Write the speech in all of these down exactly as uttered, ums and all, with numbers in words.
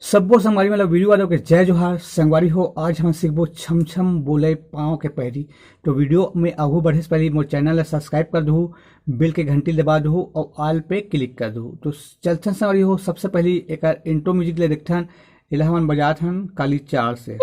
सब्बो संगवारी मन ल वीडियो वालों के जय जोहार। संगवारी हो, आज हम सीखबो छम छम बोले पाँव के पैरी। तो वीडियो में आगू बढ़े से पहले मोर चैनल ला सब्सक्राइब कर दू, बेल के घंटी दबा दू और ऑल पे क्लिक कर दू। तो चलथन संगवारी हो, सबसे पहले एक इंट्रो म्यूजिक ले देखथन। एला हमन बजात हन काली चार से।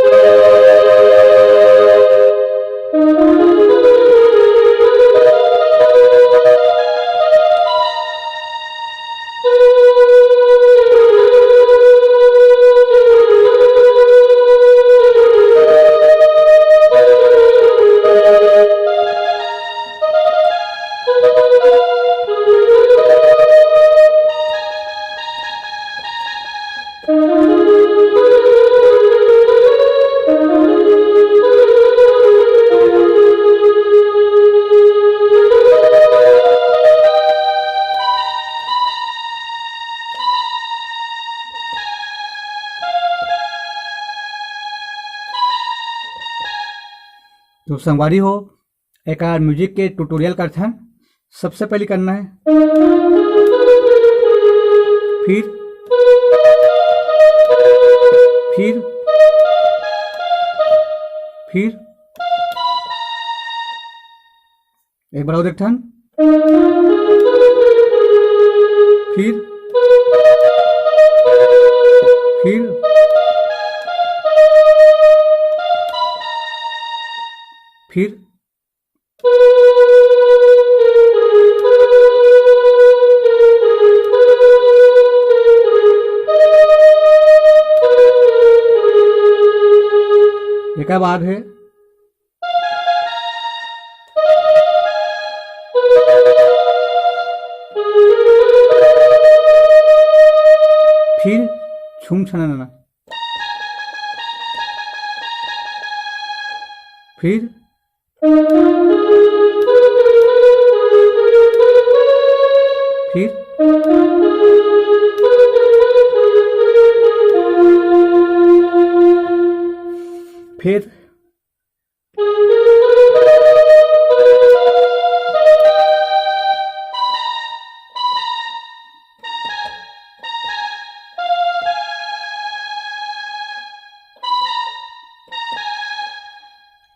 तो संगवारी हो, एकर म्यूजिक के ट्यूटोरियल करथन। सबसे पहले करना है, फिर, फिर, फिर, एक बार और देखथन, फिर, फिर, फिर। एकर बाद है, फिर छुम छना नना, फिर, फिर, फिर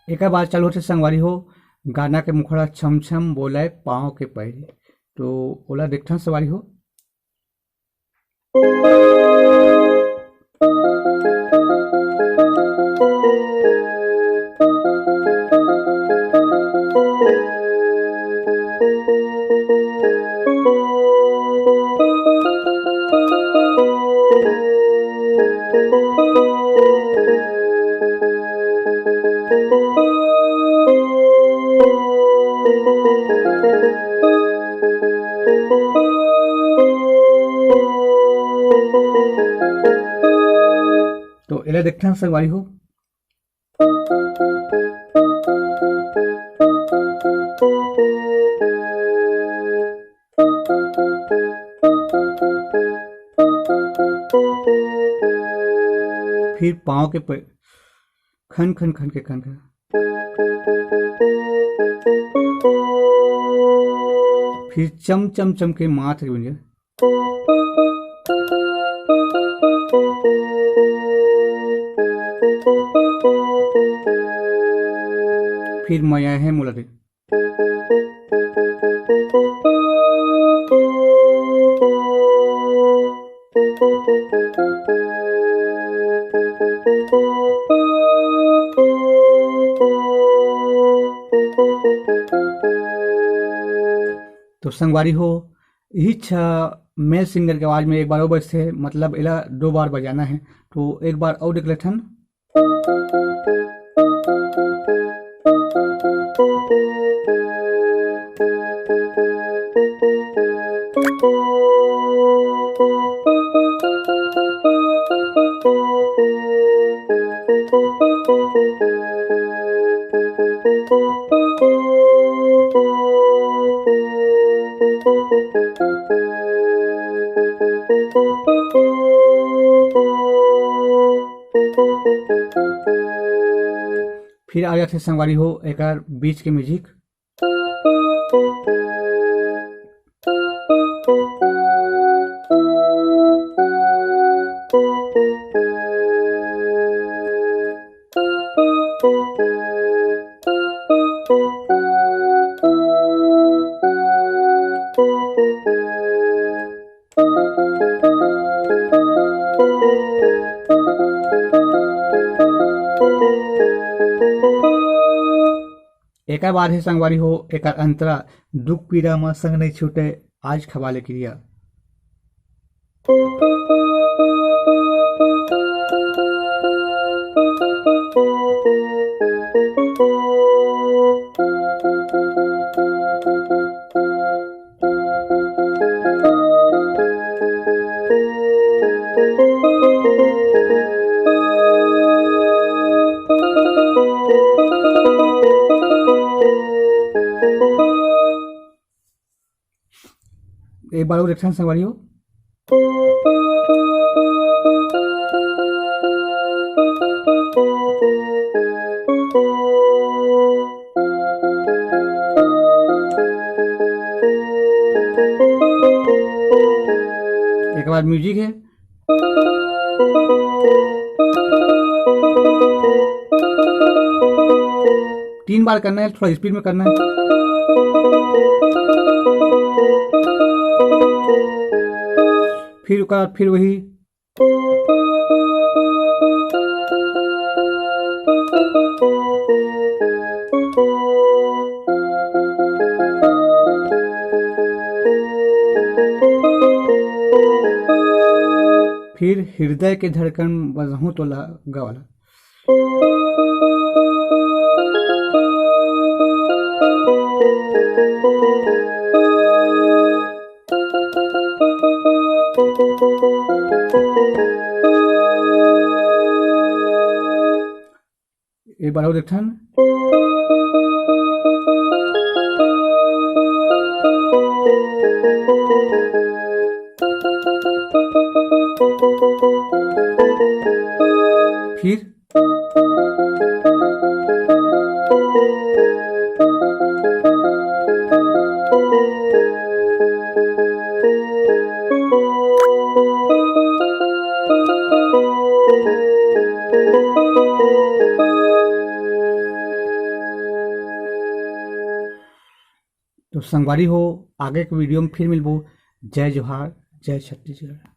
एकर बाद चालू होथे संगवारी हो, गाना के मुखड़ा छम छम बोले पाँव के पैरी। तो ओला देखथन संगवारी हो। तो एला देखथन संगवारी हो। फिर पाँव के प-, खन खन खन के खन खन। फिर चम चम चम के माथ के बिंदिया। फिर मया है मोला दे। तो संगवारी हो, इही छ मेल सिंगर के आवाज में एक बार और बजथे, मतलब एला दो बार बजाना है। तो एक बार और देख लेथन। फिर आ जाथे संगवारी हो एकर बीच के म्यूजिक। एकर बाद हे संगवारी हो, एकर अंतरा, दुख पीरा म संग नइ छूटे, आज खवा ले किरिया। एक बार और एक ठन संगवारी हो। एक बार म्यूजिक है। तीन बार करना है, थोड़ा स्पीड में करना है। फिर ओकर बाद फिर वही। फिर हृदय के धड़कन बजहूं तोला ग वाला। एक बार और एक ठन। फिर तो संगवारी हो, आगे के वीडियो में फिर मिलबो। जय जोहार, जय छत्तीसगढ़।